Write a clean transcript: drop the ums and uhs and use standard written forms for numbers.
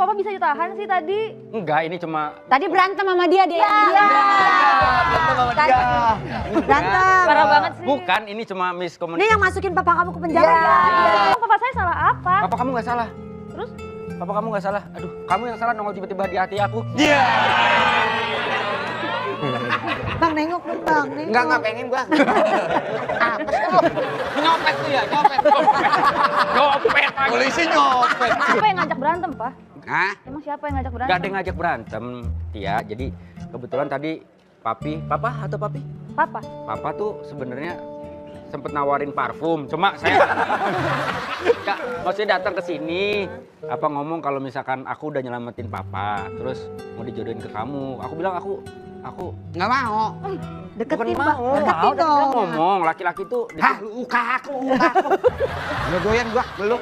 papa bisa ditahan sih tadi? Enggak, ini cuma... Tadi berantem sama dia Iya. Berantem sama dia. Berantem. Parah banget sih. Bukan, ini cuma Ini miskomunikasi. yang masukin papa kamu ke penjara. Emang papa saya salah apa? Papa kamu nggak salah. Terus? Papa kamu nggak salah. Aduh, kamu yang salah nongol tiba-tiba di hati aku. Iya. Bang nengok dong bang. Nengok. Enggak pengen gua. Apa sih lu? Nyopet tuh ya, nyopet. Nyopet. Polisi nyopet. Siapa yang ngajak berantem, Pak? Hah? Emang siapa yang ngajak berantem? Gak ada yang ngajak berantem, Tia. Jadi kebetulan tadi papa atau papi? Papa. Papa tuh sebenarnya sempet nawarin parfum. Cuma saya Kak, maksudnya datang ke sini apa ngomong kalau misalkan aku udah nyelamatin papa, terus mau dijodohin ke kamu. Aku bilang aku Nggak mau. Deketin bukan bang. mau. Deketin Dia dong. ngomong laki-laki tuh Hah, uka aku. Belum doyan gua, belum.